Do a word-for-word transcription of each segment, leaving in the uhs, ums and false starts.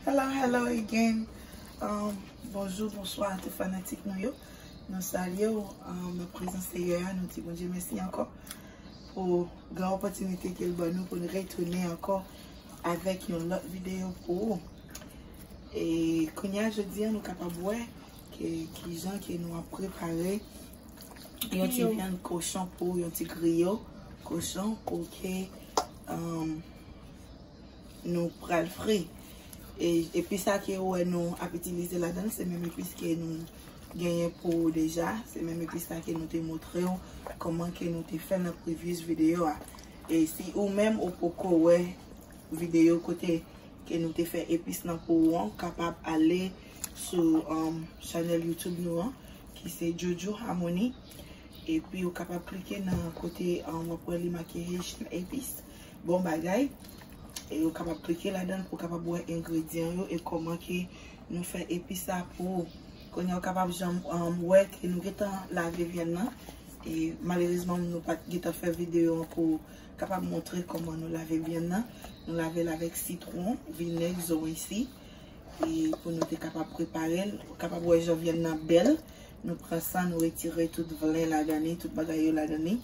Hello, hello again. Um, bonjou, bonswa a tout fanatik nou yo. Nou salye w, um, nan prezans Seyè a, nou di Bondye mèsi ankò pou gran opòtinite ke l ban nou pou n retounen ankò avèk yon lòt videyo pou ou. E kounye a, jodi a, nou kapab wè ke, kijan ke nou ap prepare yon ti vyann kochon pou ou, yon ti griyo kochon pou ke, um, nou pral fri. E epis sa ke ou wè nou ap itilize ladan l, se menm epis ke nou genyen pou ou deja. Se menm epis sa ke nou te montre w kòman ke nou te fè nan previous videyo a. E si ou menm ou poko wè videyo kote ke nou te fè epis lan pou ou an, ou kapab ale sou, um, chanèl YouTube nou an, ki se Jojo Harmony. Epi ou kapab klike nan kote, um, w ap wè li make Haitian epis. Bon bagay. E ou kapab klike ladan l pou w kapab wè engredyan yo e kòman ke nou fè epis sa pou ou. Kounye a ou kapab janm, um, wè ke nou gentan lave vyann nan. E malerezman, nou pa t gentan fè videyo an pou kapab montre kòman nou lave vyann nan. Nou lave l avèk sitwon, vinèg, zoranj si. E pou nou te kapab prepare l, ou kapab wè jan vyann nan bèl. Nou pran sa, nou retire tout vlen ladan li, tout bagay yo ladan li.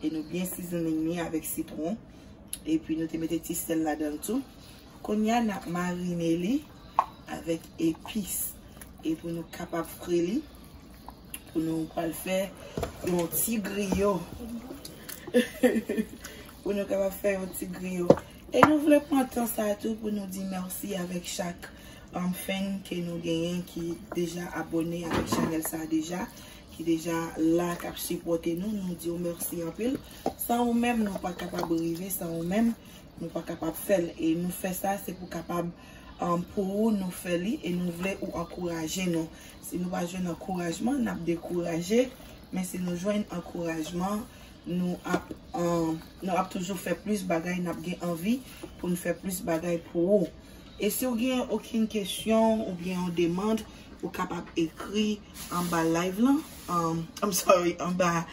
E nou byen seasoning li avèk sitwon. Epi nou te mete ti sèl ladan l tou. Kounye a, n ap marine li avèk epis. E pou nou kapab fri li, pou nou pral fè yon ti griyo. Pou nou kapab fè yon ti griyo. E nou vle pran tan sa tou pou nou di mèsi avèk chak, um, fan ke nou genyen ki deja abòne avèk chanèl sa deja, ki deja la, k ap sipòte nou. Nou di w mèsi anpil. San ou menm, nou pa kapab rive. San ou menm, nou pa kapab fè l. E nou fè sa, se pou kapab, um, pou ou, nou fè li e nou vle ou ankouraje nou. Si nou pa jwenn ankourajman, n ap dekouraje. Men si nou jwenn ankourajman, nou ap, um, nou ap toujou fè plis bagay, n ap gen anvi pou n fè plis bagay pou ou. E si w gen okenn kesyon oubyen yon demann, ou kapab ekri anba live lan. Um, I'm sorry, anba,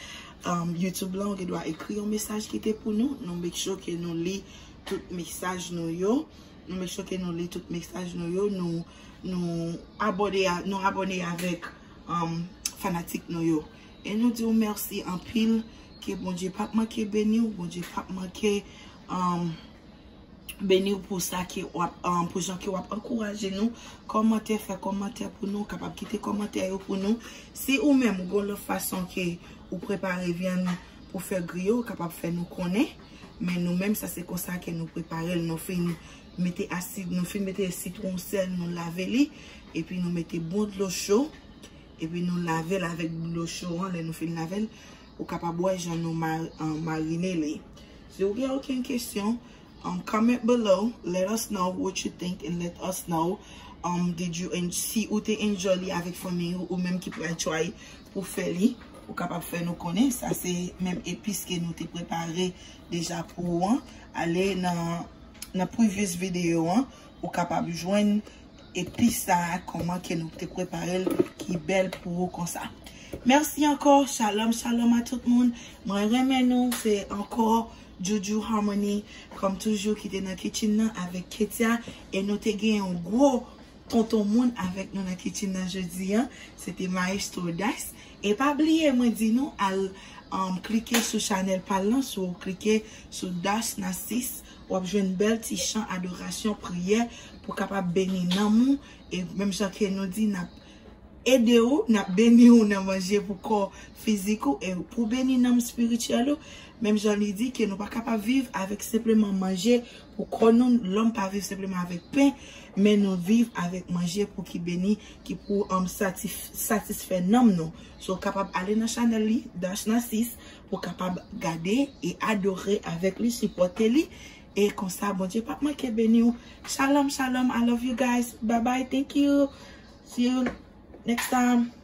um, YouTube lan, ou gen dwa ekri yon mesaj kite pou nou. Nou make sure ke nou li tout mesaj nou yo. Nou make sure ke nou li tout mesaj nou yo. Nou, nou abòne a, nou abòne avèk, um, fanatik nou yo. E nou di w mèsi anpil. Ke Bondye p ap manke beni w. Bondye p ap manke, um, beni w pou sa ke w ap, um, pou jan ke w ap ankouraje nou. Kòmantè, fè kòmantè pou nou, kapab kite kòmantè yo pou nou. Si ou menm ou gen lòt fason ke ou prepare vyann pou fè griyo, ou kapab fè nou konnen. Men nou menm, sa se konsa ke nou prepare l. Nou fin mete asid, nou fin mete sitwon, sèl, nou lave li. Epi nou mete bon dlo cho. Epi nou lave l avèk dlo cho an. Lè nou fin lave l, ou kapab wè jan nou mar-, an, marine li. Si w gen okenn kesyon, um, comment below, let us know what you think and let us know, um, did you en-, si ou te enjoy li avèk fanmi ou, ou menm ki pral try pou fè li, ou kapab fè nou konnen. Sa se menm epis ke nou te prepare deja pou ou an. Ale nan, nan previous videyo an, ou kapab jwenn epis sa a, kòman ke nou te prepare l ki bèl pou ou konsa. Mèsi ankò, shalom, shalom a tout moun. Mwen renmen nou, se ankò Joujou Harmony, kòm toujou, ki te nan kitchen nan avèk Ketia, e nou te gen yon gwo tonton moun avèk nou nan kitchen nan jodi a, se te Maestro Das. E pa bliye, mwen di nou, al, um, klike sou chanèl pa l lan, si w klike sou Das Narcisse, w ap jwenn bèl ti chan adorasyon, priyè, pou kapab beni nanm ou. E menm jan ke nou di, n ap ede w, n ap beni w nan manje pou kò fizik ou, e pou beni nanm espirityèl ou. Menm jan li di ke nou pa kapab viv avèk senpleman manje pou kò nou, lòm pa viv senpleman avèk pen, men nou viv avèk manje pou ki beni, ki pou, um, satif-, satisfè nanm nou. So, w kapab ale nan chanèl li, Das Narcisse, pou w kapab gade e adore avèk li, sipòte li. E konsa, Bondye p ap manke beni w. Shalom, shalom. I love you guys. Bye bye. Thank you. See you next time.